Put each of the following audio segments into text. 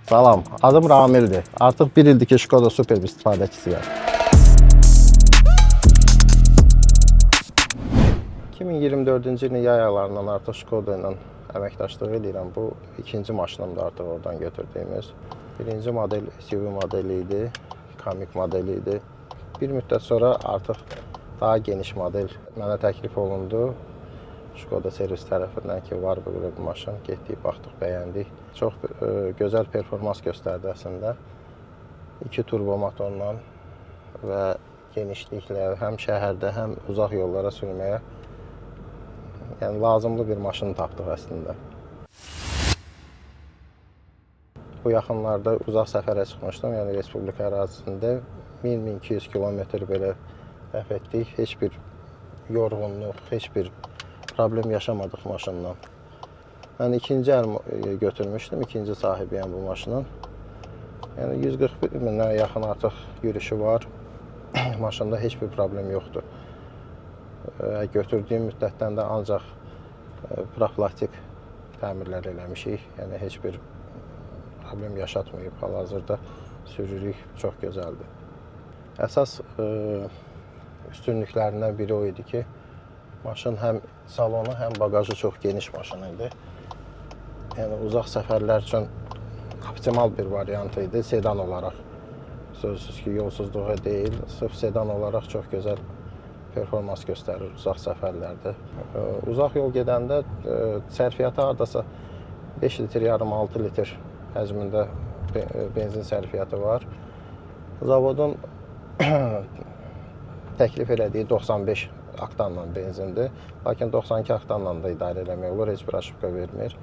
Salam, adım Ramildir. Artıq bir ildir ki, Škoda Superb istifadəçisiyəm. 2024-cü ilin yay aylarından artıq Škoda ilə əməkdaşlıq edirəm. Bu ikinci maşınımdır artıq oradan götürdüyümüz. Birinci model SUV modeli idi, Kamiq modeli idi. Bir müddət sonra artıq daha geniş model mənə təklif olundu. Škoda servis tərəfindən ki, var belə bir maşın. Getdik, baxdıq, bəyəndik. Çox gözəl performans göstərdi əslində. 2 turbo motorla və genişliklə həm şəhərdə, həm uzaq yollara sürməyə, yəni lazımlı bir maşın tapdıq əslində. Bu yaxınlarda uzaq səfərə çıxmışdım, yəni Respublika ərazisində 1000-1200 kilometr belə dəf etdik. Heç bir yorğunluq, heç bir problem yaşamadıq maşından. Mən ikinci əl götürmüşdüm, ikinci sahibiyəm bu maşının. Yəni 141 mindən yaxın artıq yürüşü var. Maşında heç bir problem yoxdur. Götürdüyüm müddətdən də ancaq profilaktik təmirlər eləmişik. Yəni heç bir problem yaşatmayıb. Hal-hazırda sürürük, çox gözəldir. Əsas üstünlüklərindən biri o idi ki, maşın həm salonu, həm bagajı çox geniş maşın idi. Yəni uzaq səfərlər üçün optimal bir variant idi sedan olaraq. Sözsüz ki, yolsuzluğa deyil, sırf sedan olaraq çox gözəl performans göstərir uzaq səfərlərdə. Uzaq yol gedəndə sərfiyyatı hardasa 5 litr, yarım 6 litr həcmində benzin sərfiyyatı var. Zavodun təklif elədiyi 95 oktanla benzindir. Lakin 92 oktanla da idarə eləmək olur, heç bir aşıbqa vermir.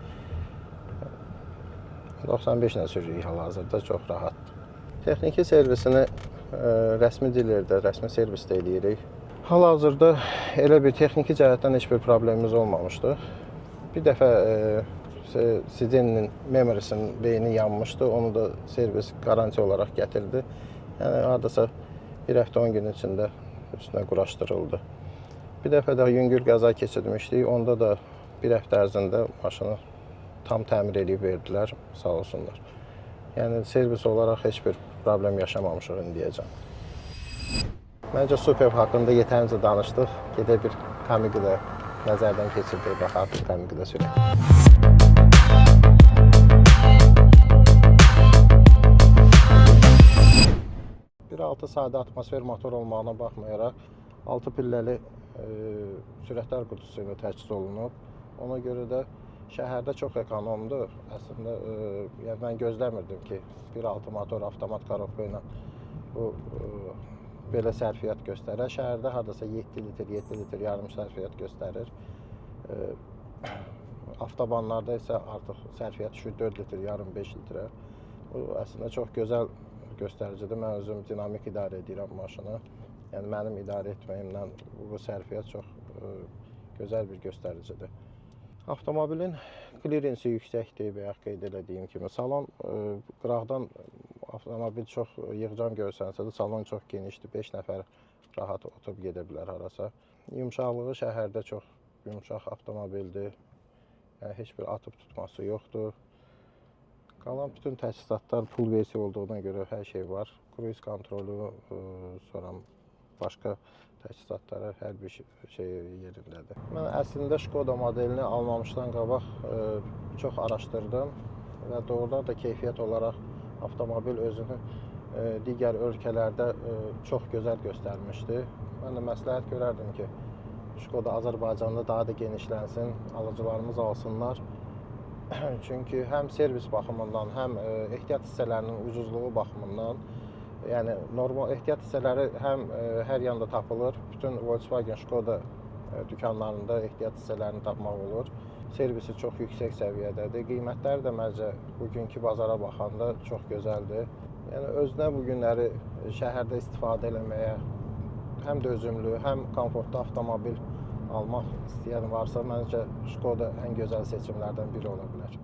95 ilə sürürük hal-hazırda, çox rahatdır. Texniki servisini rəsmi dilerdə, rəsmi servisdə eləyirik. Hal-hazırda elə bir texniki cəhətdən heç bir problemimiz olmamışdı. Bir dəfə sidenin memorisinin beyni yanmışdı, onu da servis qarantiya olaraq gətirdi. Yəni hardasa bir həftə 10 gün içində üstünə quraşdırıldı. Bir dəfə də yüngül qəza keçirmişdik, onda da bir həftə ərzində maşını tam təmir edib verdilər, sağ olsunlar. Yəni servis olaraq heç bir problem yaşamamışıq indiyəcən. Məncə Superb haqqında yetərincə danışdıq. Gedək bir Kamiqi də nəzərdən keçirdik, baxaq Kamiqi də sürək. 1.6 sadə atmosfer motor olmağına baxmayaraq 6 pilləli sürətlər qutusu ilə təchiz olunub. Ona görə də şəhərdə çox ekonomdur. Əslində yəni mən gözləmirdim ki, 1.6 motor avtomat korobka ilə bu belə sərfiyyat göstərər. Şəhərdə hardasa 7 litr, 7 litr yarım sərfiyyat göstərir. Avtobanlarda isə artıq sərfiyyat düşür 4 litr, yarım 5 litrə. Bu əslində çox gözəl göstəricidir. Mən özüm dinamik idarə edirəm maşını. Yəni mənim idarə etməyimlə bu sərfiyyat çox gözəl bir göstəricidir. Avtomobilin klirensi yüksəkdir, bayaq qeyd elədiyim kimi. Salon qıraqdan avtomobil çox yığcam görsənsə də salon çox genişdir. 5 nəfər rahat oturub gedə bilər harasa. Yumşaqlığı şəhərdə çox yumşaq avtomobildir. Yəni heç bir atıb tutması yoxdur. Qalan bütün təchizatlar full versiya olduğuna görə hər şey var. Kruiz kontrolü, sonra başqa təchizatları, hər bir şey yerindədir. Mən əslində Škoda modelini almamışdan qabaq çox araşdırdım və doğrudan da keyfiyyət olaraq avtomobil özünü digər ölkələrdə çox gözəl göstərmişdi. Mən də məsləhət görərdim ki, Škoda Azərbaycanda daha da genişlənsin, alıcılarımız alsınlar. Çünki həm servis baxımından, həm ehtiyat hissələrinin ucuzluğu baxımından, yəni normal ehtiyat hissələri həm hər yanda tapılır. Bütün Volkswagen, Škoda dükanlarında ehtiyat hissələrini tapmaq olur. Servisi çox yüksək səviyyədədir. Qiymətləri də məncə bugünkü bazara baxanda çox gözəldir. Yəni özünə bu günləri şəhərdə istifadə eləməyə həm dözümlü, həm komfortlu avtomobil almaq istəyən varsa, məncə Škoda ən gözəl seçimlərdən biri ola bilər.